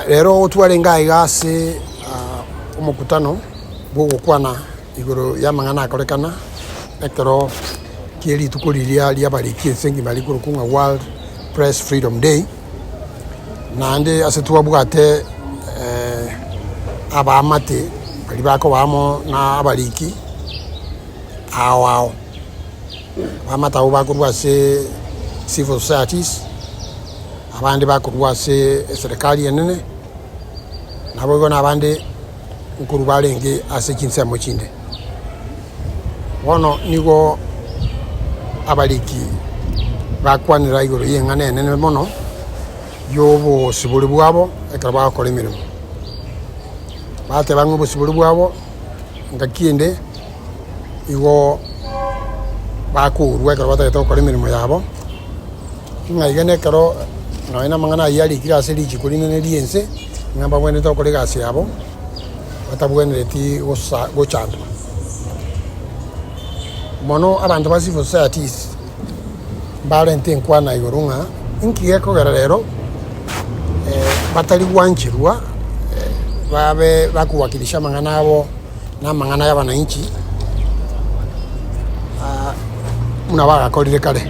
Rero twarenge aiga ase omokutano bw'ogokwana igoro y'amang'ana akorekana ekero kie rituko riria riabariki ense engima rikorokwa ng'a World Press Freedom Day, naende ase twabwate abaamate baria bakoba amo na abariki ao ao. Abaamate abwo bakorwa ase civil societies. Abande bakorwa ase eserekari enene, naboigo nabande nkorwa barenge ase chinsemo chinde. Bono nigo abariki bakwanera igoro y'eng'ana enene mono y'obosibore bwabo ekero bagokora emeremo. Bateba ng'a obosibore bwabo ngaki ende igo bakourwa ekero batagete gokora emeremo yabo. Ng'a iga nekero nonya namang'ana ayio arikire ase richiko rinene ri'ense, ng'a mbabwenerete gokora egasi yabo, batabwenereti gosa gochandwa. Mono abanto ba civil societies mbarente enkwana igoro ng'a inki gekogera rero batari gwancherwa babe bakowakilisha amang'ana abo na amang'ana y'abananchi buna bagakorire kare.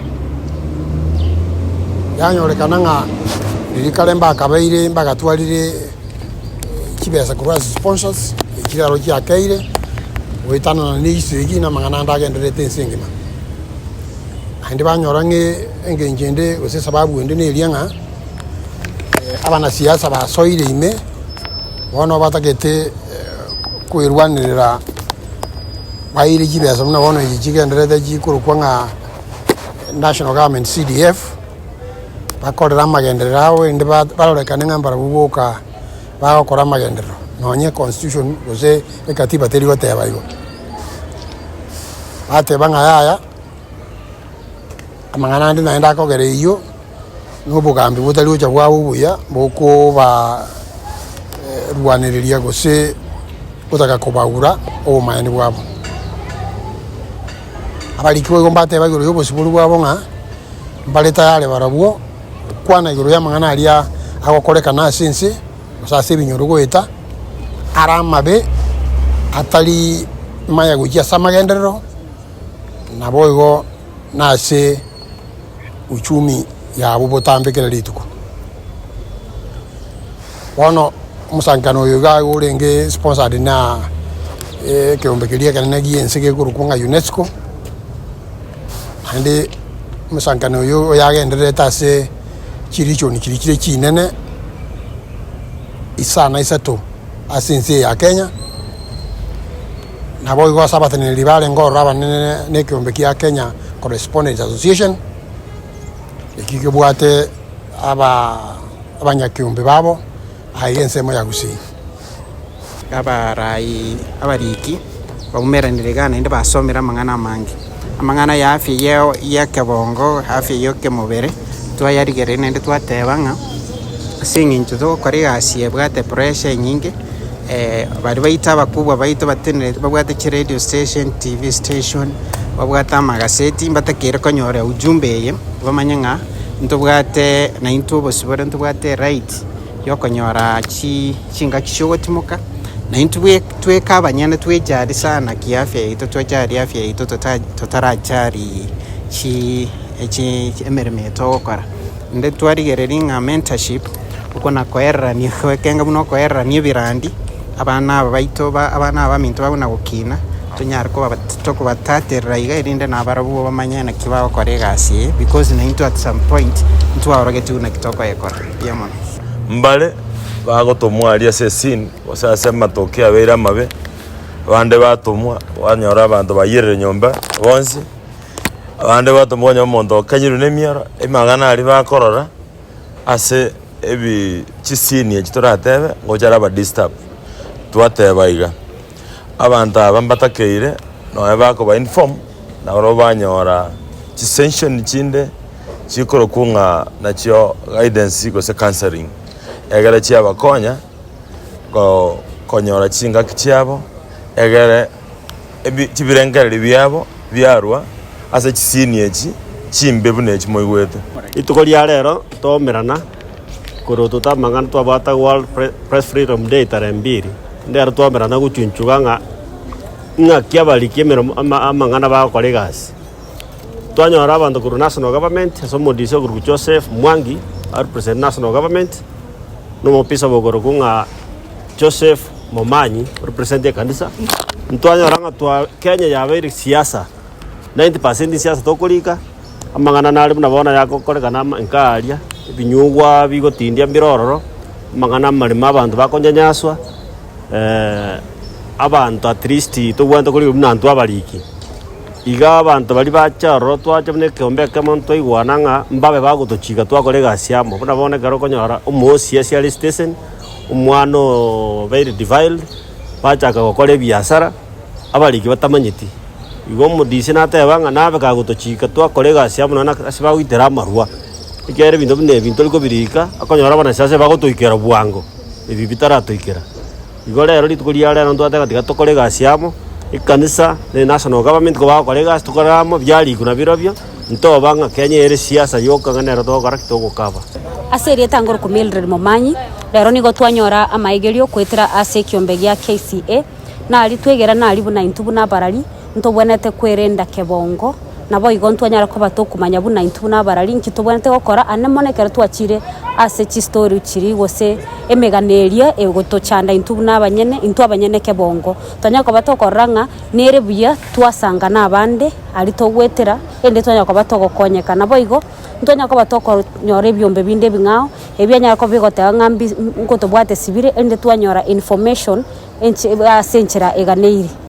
Yanyorekana ng'a riria kare mbakabeire mbagatwarire chibesa korwa ase sponsors, echi rero chiakeire, goetanana na esegi na amang'ana ande agendererete ense engima. Naende banyora ng'a engencho ende gose esababu ende neria ng'a abanasiasa basoire ime, bono batagete kwerwanerera baire chibesa buna bono echi chigendererete chikorokwa ng'a National Government CDF, bakorere amagenderero abo erinde barorekane ng'a mbarabwo boka bagokora amagenderero, nonye econstitution gose ekatiba teri goteba igo. Bateba ng'a yaya, amang'ana ande naende akogera eyio. Na obogambi botari gocha bwabo obuya bokobarwanereria gose gotaka kobaura obomaene bwabo. Abariki boigo mbateba igoro y'obosibore bwabo ng'a mbare tayari barabwo gokwana igoro y'amang'ana aria agokorekana ase ense gose ase ebinyoro goeta are amabe atari maya gochia ase amagenderero naboigo nase uchumi yabo botambe kera rituko. Bono omosankano oyo iga orenge sponsored na ekeombe keria ekenene gie ense gekorokwa ng'a UNESCO, naende omosankano oyo oyagendererete ase chiregion chiria chire chinene isano na isato ase ense eye ya Kenya. Naboigo ase abateneneri barenge ororo abanene nekeombe kia Kenya Correspondents Association, ekio kebwate abanyakeombe babo aiga ensemo ya Gusii. Abarai abariki baumeranire iga naende basomire amang'ana amange, amang'ana ya afya ya ekebongo, afya ya ekemobere, twayarigereria naende twateba ng'a ase eng'encho togokora egasi ebwate pressure enyinge. Baria baito abakubwa baito batenenerete babwate chiradio station, TV station, babwate amagaseti mbatakeire konyora ujumbe eye, bamanye ng'a ntobwate naintwe obosibore ntobwate eright ya okonyora chi chingaki chiogotimoka, naintwe bwe tweka abanyene twejari sana kiafya yaito twejari afya yaito tota totarajari chi chi emeremo eye togokora. Naende twarigereria ng'a mentorship. Okwo nakoererania gwekenga buna okoererania ebirandi, abana aba baito ba abana aba baminto baguna gokina, tonyare koba tokobataterera iga erinde nabarabwo bamanye naki bagokora egasi eye because naintwe at some point ntwaorogetigwe naki tokoyekora. Mbuya mono. Mbare bagotomwa aria ase esini, gose ase amatoke abeire amabe, abande batomwa, kwanyora abanto bayierire nyomba bonsi, abande batomwa kwanyora omonto okenyirwe na emioro, amang'ana aria bakorora. Ase ebi chisini echi toratebe ngocha are abadisturb, twateba iga, abanto aba mbatakeire nonye bakoba inform nabarabwo banyora chisession chinde chikorokwa ng'a nachio guidance gose counselling, egere chiabakonya ko konyora chingaki chiabo egere. Chibirengererio biabo biarwa ase chisini echi chimbe buna echi moigwete. Rituko ria rero tomerana. Korwa otote amang'ana twabwate World Press Freedom Day tarehe mbiri, ndero twamerana gochunchuga ng'a ng'aki abariki emeremo amang'ana bagokora egasi. Twanyora abanto korwa National Government ase omodisi okorokwa Joseph Mwangi a represent National Government, na omopisa bokorokwa ng'a Joseph Momanyi o represent ekanisa. Ntwanyora ng'a twa Kenya yabeire siasa, 90 percent siasa tokorika, amang'ana nare buna bono yagokorekana ama nka aria, ebinyugwa bigotindia mbire ororo, amang'ana amaremo abanto bakonyanyaswa. Abanto at least tobwenerete korigia buna intwe abariki. Iga abanto baria bacha ororo twacha buna ekeombe ekemo ntwaigwana ng'a mbabe bagotochika twakora egasi amo. Buna bono ekero okonyora omoosi ase are station, omwana obeire defiled, bachaka gokora ebiasara, abariki batamanyeti. Igo omodisi nateba ng'a nabe kagotochika twakora egasi amo nonya na ase bagoitera amarwa, ekiagera ebinto buna ebi ntori kobirika, okonyora abanasiasa bagotoikera bwango, ebi bitaratoikera. Igo rero rituko ria rero ntwateba tiga tokore egasi amo, ekanisa na enational government nigo bagokora egasi tokore amo, biarikwa nabirobio, ntoba ng'a Kenya ere siasa yoka ng'a nero togokora ki? Togokaba. Ase erieta ngoroku Mildred Momanyi, rero nigo twanyora amaegerio goetera ase ekiombe gia KCA, Nari twegera nari buna intwe buna abarari, ntobwenerete kwerenda kebongo, naboigo ntwanyara koba tokomanya buna intwe buna abarari nki tobwenerete gokora, ande mono ekero twachire ase chistori chiria gose emegano eria egotochanda intwe buna abanyene, intwe abanyene kebongo. Twanyara koba tokorora ng'a nere buya twasanga na abande aria togoetera, erinde twanyara koba togokonyeka. Naboigo, ntwanyara koba tokonyora ebiombe binde ebing'ao, ebianyara koba bigoteba ng'a mbi nkotobwate sibire, erinde twanyora information. Ase enchera eganeiri.